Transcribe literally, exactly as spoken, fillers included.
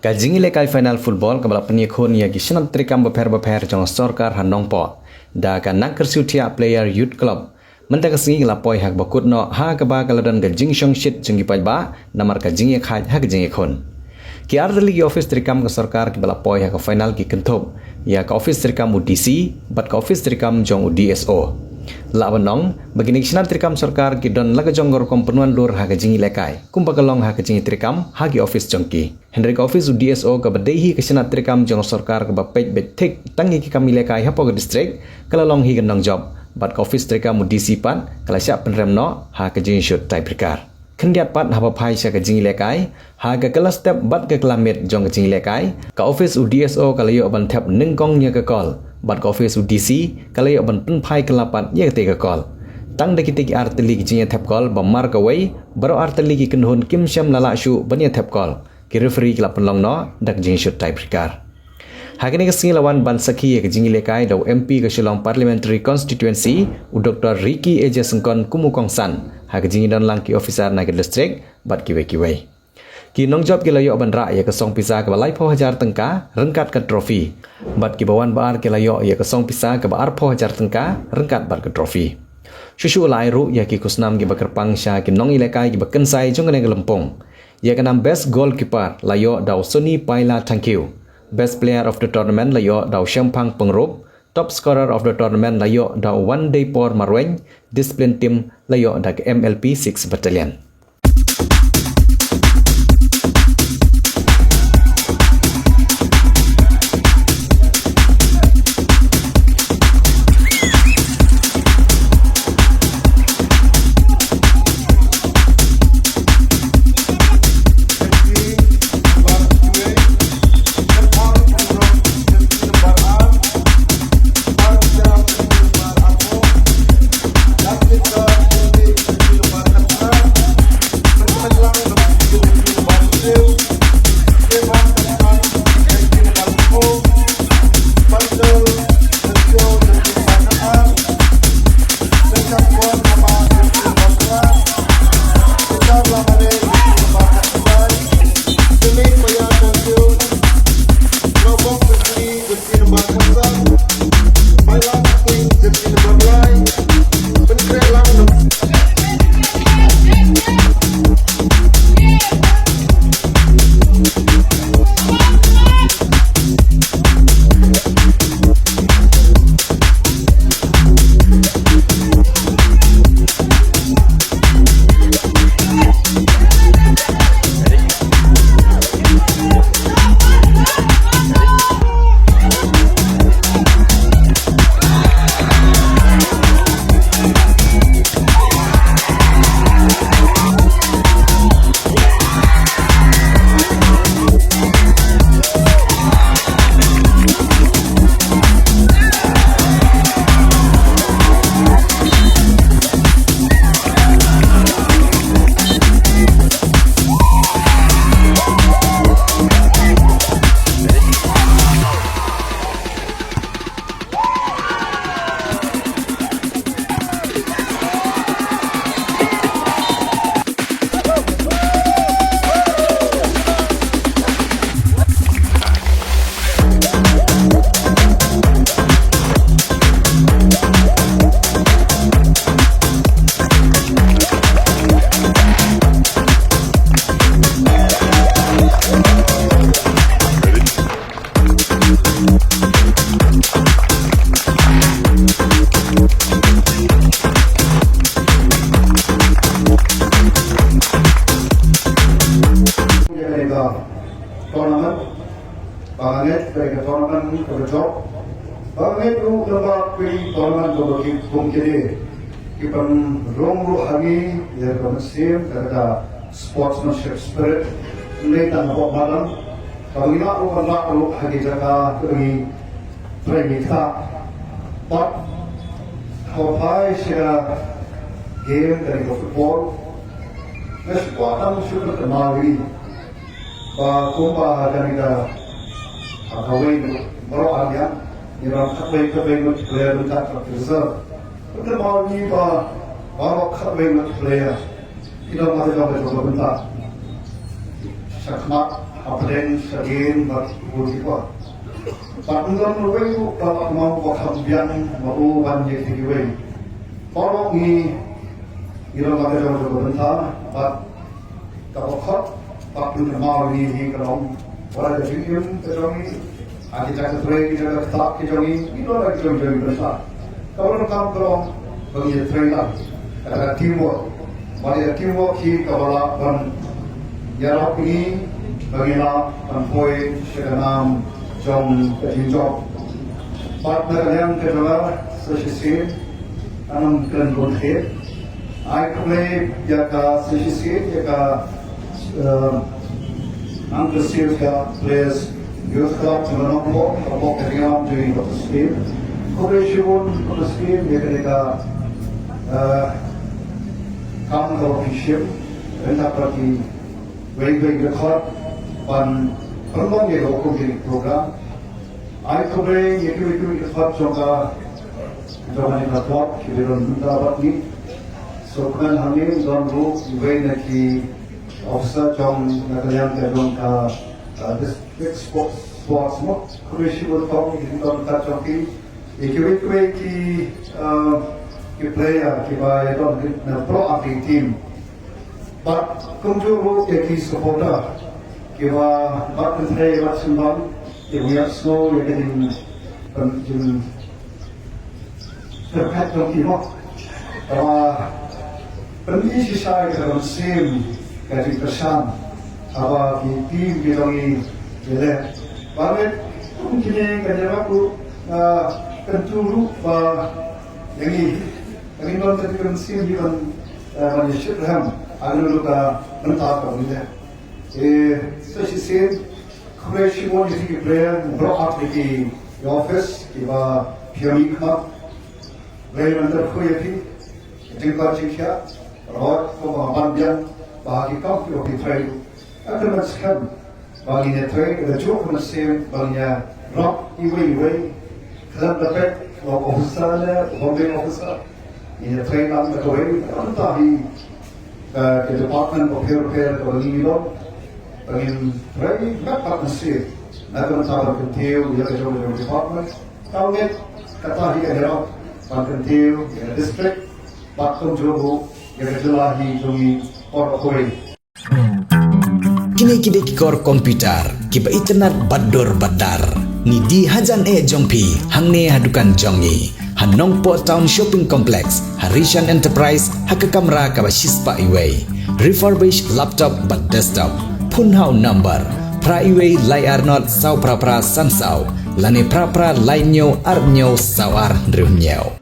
Ka jingïalehkai final football kaba la pynïakhun ïa ki shnat treikam bapher bapher jong sorkar ha Nongpoh da ka Nongkyrsiew Thiah Player Youth Club mynta ka sngi ka la poi ha kaba kut noh ha kaba ka la don ka jingshongshit jong ki paidbah namar ka jingïakhaid ha ka jingïakhun. Ki artylli ki ophis treikam ka sorkar kiba la poi ha ka final ki kynthup ïa ka ophis treikam u D C bad ka ophis treikam jong u D S O. Lah ban ong ba kine ki shnat treikam sorkar ki don la ka jong ka rukom pynwandur ha ka jingïalehkai kumba ka long ha ka jingïatreikam ha ki ophis jong ki. Hynrei ka ophis u D S O kaba dei hi ka shnat treikam jong sorkar kaba peit beit thik tang ïa ki kam ïalehkai hapoh ka district ka la long hi ka nongjop bad ka ophis treikam u D C pat ka la shah pynrem noh ha ka jingshut tiebreaker. Khyndiat pat haba phai sha ka jingïalehkai ha ka kylla step bad ka kylla miet jong ka jingïalehkai, ka ophis u D S O ka la ïoh ban thep nyngkong ïa ka kol bad ka ophis u D C ka la ïoh ban pynphai kylla pat ïa katei ka kol. Tang da kitei ki artylli ki jingïathep kol ba mar kawei, baroh artylli ki kynhun kim shym la lah shuh ban ïathep kol. Ki referee ki la pynlong noh da ka jingshut tiebreaker. Ha kane ka sngi la wan ban sakhi ïa ka jingïalehkai da u M P ka Shillong Parliamentary Constituency, u Doctor Ricky A J Syngkon kum u kongsan ha ka jingïadonlang ki officer na ka district bad kiwei kiwei. Ki nongjop ki la ïoh ban rah ïa ka song pisa kaba laiphew hajar tyngka ryngkat ka trophy bad kiba wan ba ar ki la ïoh ïa ka song pisa kaba arphew hajar tyngka ryngkat bad ka trophy. Shuh shuh la ai ruh ïa ki khusnam kiba kyrpang sha ki nongïalehkai kiba kynsai jong kane ka lympung. Ïa ka nam best goalkeeper la ïoh da u Sony Paila Thangkhiew. Best player of the tournament la ïoh da u Shemphang Pyngrope. Top scorer of the tournament la ïoh da u Wandeipor Marwein. Discipline team la ïoh da ka M L P six Battalion. Tournament, ba ngeit ba ka tournament ka ba jop, ba ngeit ruh lem bad ka tournament ka ba ki kum ki de ki pynrung ruh ha ngi ïa ka mynsiem ka, ka sportsmanship spirit, ngi tang hapoh madan, ka ba ngi lah ruh ban lah ruh ha ki jaka ka ba ngi trei ngi ktah. Bad haba phai sha ka game ka dei ka football, nga shu kwah tang shu pynkynmaw ïa ngi ba kumba ha kane ka, ha kawei ngut baroh arliang ngi don khatwei khatwei ngut player ryngkat bad ki reserve. Pynkynmaw ïa ngi ba baroh khatwei ngut player ki don ma ki jong ka jong ka bynta shakhmat. Hapdeng shadien bad u Tipa. Bad ym don uwei ruh ba la kynmaw ba kham biang ma u ban ïa kiwei. Baroh ngi ngi don la ka jong ka bynta bad kaba khot bad pynkyndit ïa ngi hi ka long wat la ka jingim ka jong ngi. Ha ki jaka trei, ki jaka ktah ki jong ngi, ngi don la ki jong ngi bynta. Kaba donkam ka long ba ngi ïatrei lang. Kata ka teamwork. Ba ïa teamwork hi kaba lah ban ïarap ngi ba ngi lah ban poi sha ka nam jong ka jingjop. Bad na ka liang ka jong nga sa shisien, ngan ym kren bun thied. Ai khublei ïa ka sa shisien ïa ka, eh, Uncle Steve ka Players Youth Club jong ka Nongpoh, ka bok ka jingïalam jong ngi Doctor Steve. Khublei shibun Doctor Steve ïa kane ka, eh, kam kaba phi shim ryngkat bad kiwei kiwei ki dkhot ban pynlong ïa ka kum kine ki program. Ai khublei ïa kiwei kiwei ki dkhot jong ka, jong kane ka club kiba don bynta bad ngi. Sa kynmaw hangne don ruh iwei na ki officer jong na ka liang ka jong ka, uh, district sports, sports mo. Khublei shibun kong ïa ki don ka jong ki. Ïa kiwei kiwei ki, uh, ki player kiba ïa don na baroh artylli ki team. Bad kumjuh ruh ïa ki supporter kiba bat kynthei bat sngewbha kiba ïa sngew ïa ka jing, jing pyrkhat jong ki mo. Kaba pyni shisha ïa ka mynsiem ka jingkyrshan haba ki team ki jong ngi ki leh. Bad kum kine ka jingïarap ruh nga kyntu ruh ba ïa ngi Ka ngi don ka mynsiem hi ban, eh, ban ïa shit rhem ha kano kano ka bynta kaba ngi leh. Eh, sa shisien khublei shibun ïa ki player baroh artylli ki office kiba phi ïa mih khmat. Khublei ban kyrkhu ïa phi. Jingkhublei jingkhiah. Rot kumba ban biang ba ha ki kam kiba phi trei. Ka kyrmen skhem ba ngin ïa trei da ka juh ka mynsiem ba ngin ïa rap iwei iwei. Khlem da peit u officer ne u bombing officer. Ngin ïa trei lang da kawei, da ka bynta hi ka, ka department bapher bapher kaba ngi don. Ba ngin trei met bad mynsiem na ka bynta ban kyntiew ïa ka jong ka jong department. Ka ngeit kata hi ka jingïarap ban kyntiew ïa ka district bad kumjuh ruh ïa ka jylla hi jong ngi baroh kawei. Kine ki dei ki kor computer kiba itynnad bad dur bad dar. Ngi die hajan eh jong phi hangne ha dukan jong ngi ha Nongpoh Town Shopping Complex, ha Rishan Enterprise, ha ka kamra kaba shispah iwei. Refurbish laptop bad desktop. Phone ha u number phra iwei lai ar nod saw phra phra san saw lane phra phra lai hynñiew ar hynñiew saw ar hynriew hynñiew.